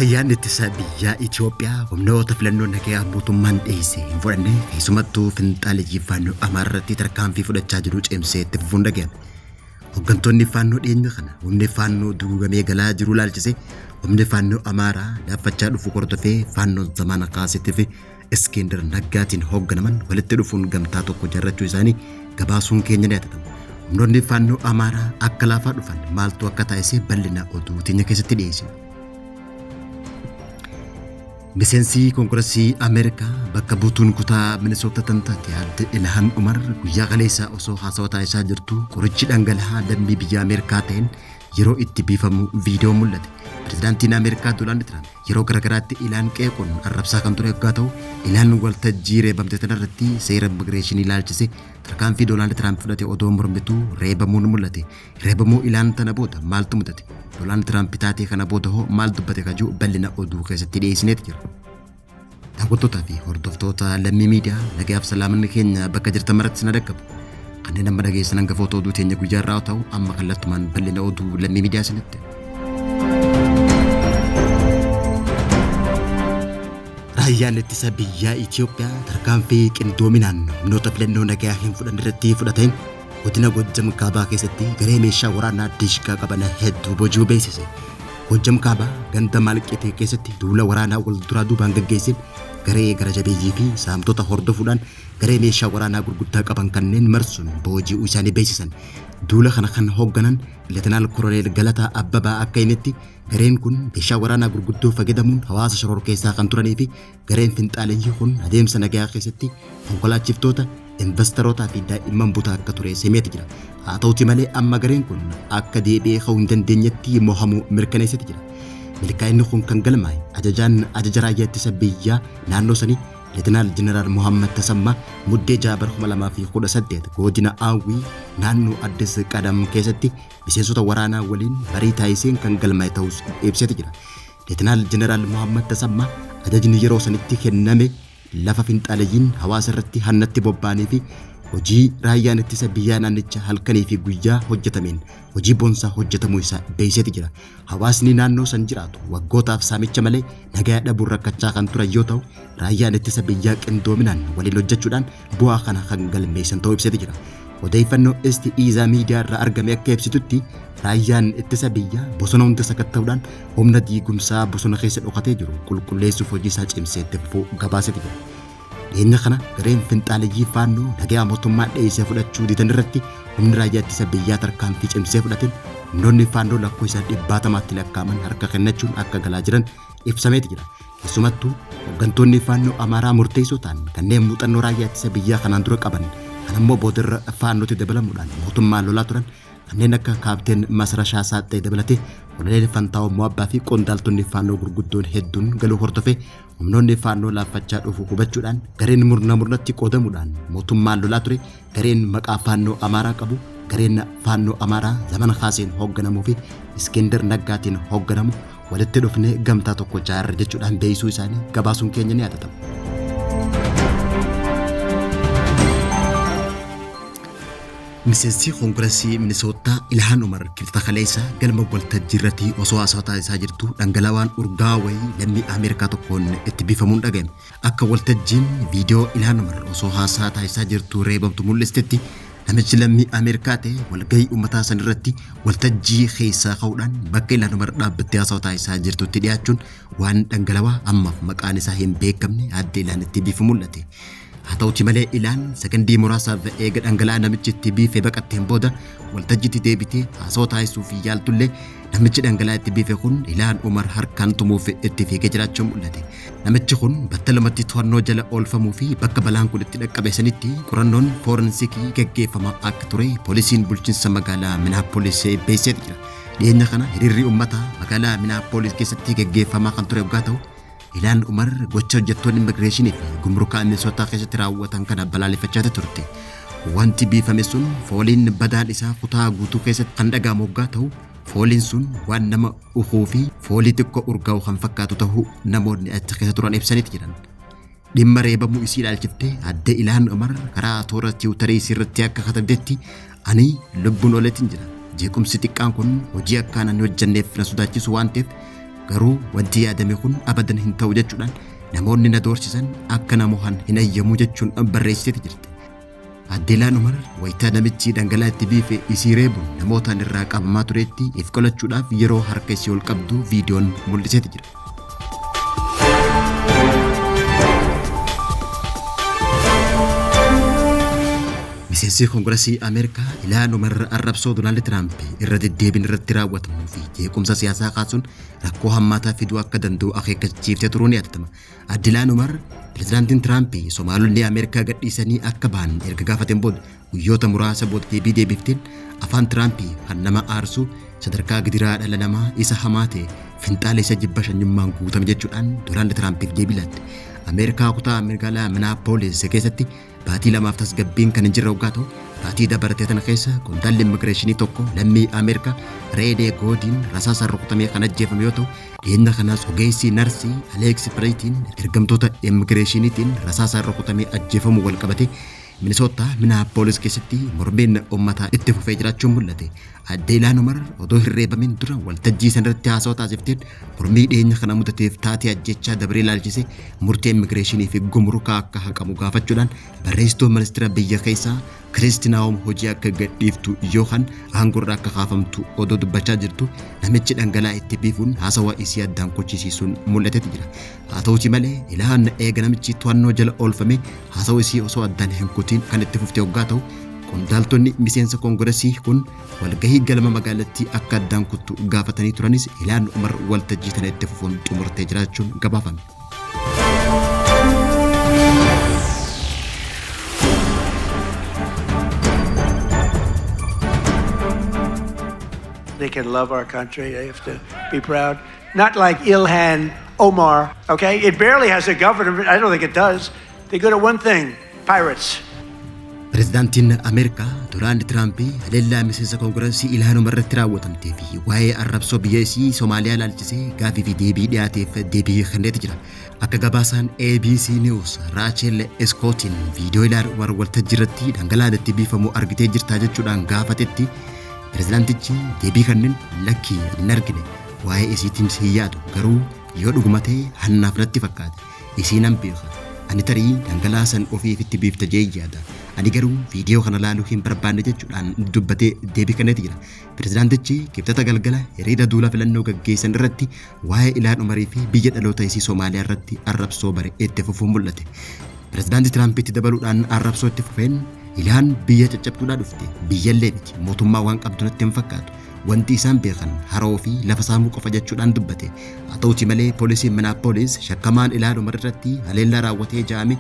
Raayyaan ittisa biyyaa Itoophiyaa humnoota filannoo nagayaa mootummaan dhiyeesse hin fudhanne keessumattuu finxaaleyyii faannoo Amaaraa irratti tarkaanfii fudhachaa jiru cimsee itti fufuun dhaga'ame. Hoggantoonni faannoo dhiyeenya kana humni faannoo dugugamee galaa jiru ilaalchise humni faannoo Amaaraa laaffachaa dhufu hordofee faannoon Zamaana Kaaseetii fi Iskindar Naggaatiin hoogganaman walitti dhufuun gamtaa tokko ijaarrachuu isaanii gabaasuun keenya ni yaadatama. Humnoonni faannoo Amaaraa akka laafaa dhufan maaltu akka taasise bal'ina oduu teenya keessatti dhiyeessina. Miseensi Koongirasii Ameerikaa bakka buutuun kutaa Minisoota tan taate aadde Ilhaan Umar guyyaa kaleessaa osoo haasawa taasisaa jirtu qorichi dhangala'aa lammii biyya Ameerikaa ta'een yeroo itti biifamu viidiyoo mul'ate. Pirezidaantiin Ameerikaa Doonaald Tiraamp yeroo garagaraatti Ilaan qeequun arrabsaa kan ture yoggaa ta'u, Ilaan waltajjii reebamte tanarratti seera immigireeshinii ilaalchise tarkaanfii Doonaald Tiraamp fudhate odoo mormituu reebamuun mul'ate. Reebamuu Ilaan tana booda maaltu mudate? Doonaald Tiraamp taatee kana booda hoo maal dubbate ka jiru bal'ina oduu keessatti dhiyeessineeti jira. Daawwattootaa fi hordoftoota Lammii Miidiyaa nagayaaf salaamanni keenya bakka jirtan maratti sin dhaqqabu. Kanneen amma dhageessan hangafoota oduu teenya guyyaa irraa ta'u amma kallattumaan bal'ina oduu Lammii Miidiyaa isinitti. Raayyaan ittisa biyyaa Itoophiyaa tarkaanfii qindoominaan humnoota filannoo nagayaa hin fudhanne irratti fudhateen godina Gojjam Kaabaa keessatti garee meeshaa waraanaa diishqaa qaban hedduu booji'uu beeksise. Gojjam Kaabaa ganda Maalqitee keessatti duula waraanaa wal duraa duubaan gaggeesseen garee gara jabeeyyii fi saamtota hordofuudhaan garee meeshaa waraanaa gurguddaa qaban kanneen marsuun booji'uu isaanii beeksisan. Duula kana kan hoogganan Leetanaal Koloneel Galataa Abbabaa akka himetti gareen kun meeshaa waraanaa gurguddoo fayyadamuun hawaasa shororkeessaa kan turanii fi gareen finxaaleyyii kun adeemsa nagayaa keessatti konkolaachiftoota, invastarootaa fi daa'imman butaa akka ture himeeti jira. Haa ta'uti malee amma gareen kun akka deebi'ee ka'uu hin dandeenyetti mohamuu mirkaneesseti jira. Milkaa'inni kun kan galmaa'e ajajaan ajaja raayyaa ittisa biyyaa naannoo sanii Leetanaal Jeneraal Mohammad Tasammaa Muddee 6 bara 2018 godina Aawwii naannoo Addis Qadam keessatti miseensota waraanaa waliin marii taasiseen kan galmaa'e ta'us ibseeti jira. Leetanaal Jeneraal Mohammad Tasammaa ajajni yeroo sanitti kenname lafa finxaaleyyiin hawaasa irratti hannatti bobba'anii fi hojii raayyaan ittisa biyyaa naannicha halkanii fi guyyaa hojjetameen hojii boonsaa hojjetamuu isaa beeksiseeti jira. Hawaasni naannoo san jiraatu waggootaaf saamicha malee nagaya dhabuun rakkachaa kan turan yoo ta'u, raayyaan ittisa biyyaa qindoominaan waliin hojjechuudhaan bu'aa kana kan galmeessan ta'uu ibseeti jira. Odeeffannoo Isti Iizaa miidiyaa irraa argame akka ibsitutti raayyaan ittisa biyyaa bosona hunda sakatta'uudhaan humna diigumsaa bosona keessa dhokatee jiru qulqulleessuuf hojii isaa cimsee itti fufuu gabaaseeti jira. Dhiyeenya kana gareen finxaaleyyii faannoo nagayaa mootummaa dhiyeessee fudhachuu didan irratti humni raayyaa ittisa biyyaa tarkaanfii cimsee fudhateen humnoonni faannoo lakkoofsaan dhibbaatamaatti lakkaa'aman harka kennachuun akka galaa jiran ibsameeti jira. Keessumattuu hooggantoonni faannoo Amaaraa murteessoo ta'an kanneen muuxannoo raayyaa ittisa biyyaa kanaan dura qaban kan ammoo boodarra faannootti dabalamuudhaan mootummaan lolaa turan kanneen akka kaapteen Masrashaa Saaxxee dabalatee Koloneel Fantaawoo Mo'abbaa fi qondaaltonni faannoo gurguddoon hedduun galuu hordofee humnoonni faannoo laaffachaa dhufuu hubachuudhaan gareen murna murnatti qoodamuudhaan mootummaan lolaa ture gareen maqaa faannoo Amaaraa qabu gareen faannoo Amaaraa Zaman Kaaseen hoogganamuu fi Iskender Naggaatiin hoogganamu walitti dhufnee gamtaa tokko jaarra jechuudhaan beeksisuu isaanii gabaasuun keenya ni yaadatama. Miseensi Koongirasii Minisoottaa Ilhaan Umar Kibxata kaleessa galma waltajjii irratti osoo haasawa taasisaa jirtu dhangala'aan urgaa'aa wayii lammii Ameerikaa tokkoon itti biifamuun dhaga'ame. Akka waltajjiin viidiyoo Ilhaan Umar osoo haasaa taasisaa jirtu reebamtu mul'istetti namichi lammii Ameerikaa ta'e walgahii uummataa san irratti waltajjii keessaa ka'uudhaan bakka Ilhaan Umar dhaabbattee haasawa taasisaa jirtutti dhiyaachuun waan dhangala'aa ammaaf maqaan isaa hin beekamne aadde Ilhaan itti biifu mul'ate. Haa ta'uti malee Ilaan sakandii muraasaaf eega dhangala'aa namichi itti biife baqatteen booda waltajjiitti deebitee haasawaa taasisuuf yaaltullee namichi dhangala'aa itti biife kun Ilaan Umar harkaan tumuuf itti fiigee jiraachuu mul'ate. Namichi kun battalumatti to'annoo jala oolfamuu fi bakka balaan kun itti dhaqqabe sanitti qorannoon foorensikii gaggeeffamaa akka ture poolisiin bulchiinsa magaalaa Minaapolis beeksiseeti jira. Dhiyeenya kana hiriirri uummataa magaalaa Minaapolis keessatti gaggeeffamaa kan ture yoggaa ta'u Ilaan Umar gocha hojjettoonni immigireeshinii fi gumrukaa Minisootaa keessatti raawwatan kana balaaleffachaa turte. Wanti biifame sun fooliin badaan isaa kutaa guutuu keessatti kan dhaga'amu hoggaa ta'u, fooliin sun waan nama ukuu fi foolii xiqqoo urgaa'u kan fakkaatu ta'uu namoonni achi keessa turan ibsaniiti jiran. Dhimma reebamuu isii ilaalchiftee aadde Ilaan Umar karaa toora tiwutarii isii irratti akka katabdetti ani lubbuun ooleetiin jira. Jeequmsi xiqqaan kun hojii akkaan ani hojjanneef na sodaachisu waan ta'eef Garuu wanti yaadame kun abadan hin ta'u jechuudhaan namoonni na doorsisan akka na mohan hin ayyamu jechuun barreessiteeti jirti. Aadde Ilhaan Umar wayita namichi dhangala'aa itti biife isii reebuun namootaan irraa qabamaa turetti if qolachuudhaaf yeroo harka isii ol qabdu viidiyoon mul'iseeti jira. Miseensi Koongirasii Ameerikaa Ilhaan Umar arrabsoo Doonaald Tiraamp irra deddeebiin irratti raawwatamuu fi jeequmsa siyaasaa kaasuun rakkoo hammaataa fiduu akka danda'u akeekkachiiftee turuun ni yaadatama. Aadde Ilhaan Umar Pirezidaantiin Tiraamp Somaalonni Ameerikaa gadhiisanii akka bahan erga gaafateen booda guyyoota muraasa booda deebii deebifteen afaan Tiraamp kan nama aarsu sadarkaa gidiraa dhala namaa isa hamaa ta'e finxaalessa jibba shanyummaan guutame jechuudhaan Doonaald Tiraampiif deebii laatte. Ameerikaa kutaa magaalaa Minneapolis keessatti baatii lamaaf tasgabbiin kan hin jirre hoggaa ta'u, baatii dabarte tana keessa qondaalli immigireeshinii tokko lammii Ameerikaa Reedee Goodiin rasaasaan rukutamee kan ajjeefame yoo ta'u, dhiyeenya kanaas ogeessi narsii Aleeksi Pireetiin ergamtoota immigireeshiniitiin rasaasaan rukutamee ajjeefamuu walqabatee Minisootaa Minneapolis keessatti mormiin uummataa itti fufee jiraachuun mul'ate. Aadde Ilhaan Umar odoo hin reebamin dura waltajjii sanarratti haasawaa taasifteen mormii dhiyeenya kana mudateef taatee ajjeechaa dabaree ilaalchise murtee immigireeshinii fi gumurukaa akka haqamu gaafachuudhaan barreessituu ministeera biyya keessaa Kiristi Naahom hojii akka gadhiiftu yookaan aangoorraa akka kaafamtu odoo dubbachaa jirtu namichi dhangala'aa itti biifuun haasawaa isii addaan kuchisiisuun mul'ateeti jira. Haa ta'uti malee Ilhaan eega namichi to'annoo jala oolfame haasawaa isii osoo addaan hin kutiin kan itti fufte hoggaa ta'u qondaaltonni miseensa koongiresii kun walgahii galma magaalattii akka addaan kuttu gaafatanii turanis Ilhaan Umar waltajjii tana itti fufuun xumurtee jiraachuun gabaafame. They can love our country. They have to be proud. Not like Ilhan Omar, okay? It barely has a government. I don't think it does. They're good at one thing, pirates. Pirezidaantiin Ameerikaa Doonaald Tiraamp haleellaa miseensa koongiresii Ilhaan Umar irratti raawwatamtee fi waa'ee arrabsoo biyya isii Somaaliyaa ilaalchisee gaafii fi deebii dhiyaateef deebii kenneeti jira. Akka gabaasaan ABC News Raachel Iskootiin viidiyoo Ilhaan Umar waltajjii irratti dhangala'aan itti biifamu argitee jirtaa jechuudhaan gaafatetti pirezidaantichi deebii kanneen lakkii ani hin argine waa'ee isiitiin hin yaadu garuu yoo dhuguma ta'e hannaaf natti fakkaate isii nan beeka ani tarii dhangala'aa san ofii ifitti biifta jee yaada ani garuu viidiyoo kana laaluu hin barbaanne jechuudhaan dubbatee deebii kenneeti jira. Pirezidaantichi Kibxata galgala hiriira duula filannoo gaggeessan irratti waa'ee Ilhaan Umarii fi biyya dhaloota isii Somaaliyaa irratti arrabsoo bare itti fufuun mul'ate. Pirezidaanti Tiraampitti dabaluudhaan arrabsoo itti fufeen Ilhaan biyya caccabtuudhaa dhufte biyyallee miti mootummaa waan qabdu natti hin fakkaatu. Wanti isaan beekan haroo fi lafa saamuu qofa jechuudhaan dubbate. Haa ta'uti malee poolisiin Minneapolis shakkamaan Ilhaan Umar irratti haleellaa raawwatee ja'ame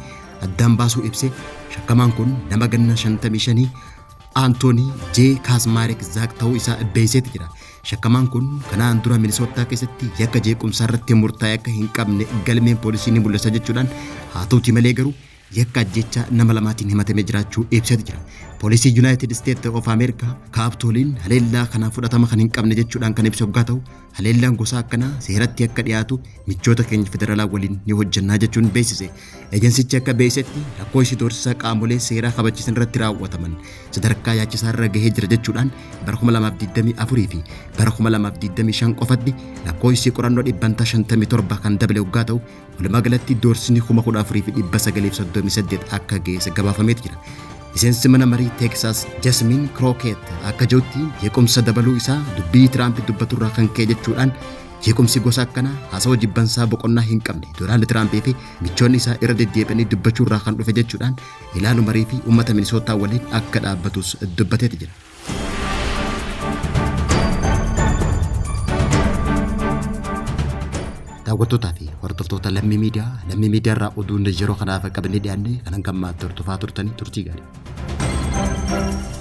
addaan baasuu ibse. Shakkamaan kun nama ganna 55 Antoonii J. Kaasmaarek Zaak ta'uu isaa beeksiseeti jira. Shakkamaan kun kanaan dura Minisootaa keessatti yakka jeequmsaa irratti murtaa'e akka hin qabne galmeen poolisii ni mul'isa jechuudhaan haa ta'uti malee garuu yakka ajjeechaa nama lamaatiin himatamee jiraachuu ibseeti jira. Poolisii Yuunaayitid Isteet of Ameerikaa Kaaptooliin haleellaa kanaan fudhatama kan hin qabne jechuudhaan kan ibse hoggaa ta'u haleellaan gosa akkanaa seeratti akka dhiyaatu michoota keenya federaalaa waliin ni hojjannaa jechuun beeksise. Ejensichi akka beeksisetti lakkoofsi doorsisaa qaamolee seeraa kabachiisan irratti raawwataman sadarkaa yaachisaa irra gahee jira jechuudhaan bara 2024 fi bara 2025 qofatti lakkoofsi qorannoo dhibbantaa 57 kan dabale hoggaa ta'u walumaa galatti doorsisni 14,938 akka geesse gabaafameeti jira. Miseensi mana marii Teeksaas Jasmiin Kirookeet akka jirutti jeequmsa dabaluu isaa dubbii Tiraamp dubbaturraa kan ka'e jechuudhaan jeequmsi gosa akkanaa haasawaa jibbansaa boqonnaa hin qabne Doonaald Tiraampii fi michoonni isaa irra deddeebi'anii dubbachuurraa kan dhufe jechuudhaan Ilhaan Umarii fi uummata Minisootaa waliin akka dhaabbatus dubbateeti jira. Daawwattootaa fi hordoftoota Lammii Miidiyaa, Lammii Miidiyaa irraa oduun yeroo kanaaf qabannee dhiyaanne kanan gammaatti hordofaa turtanii turtii gaarii.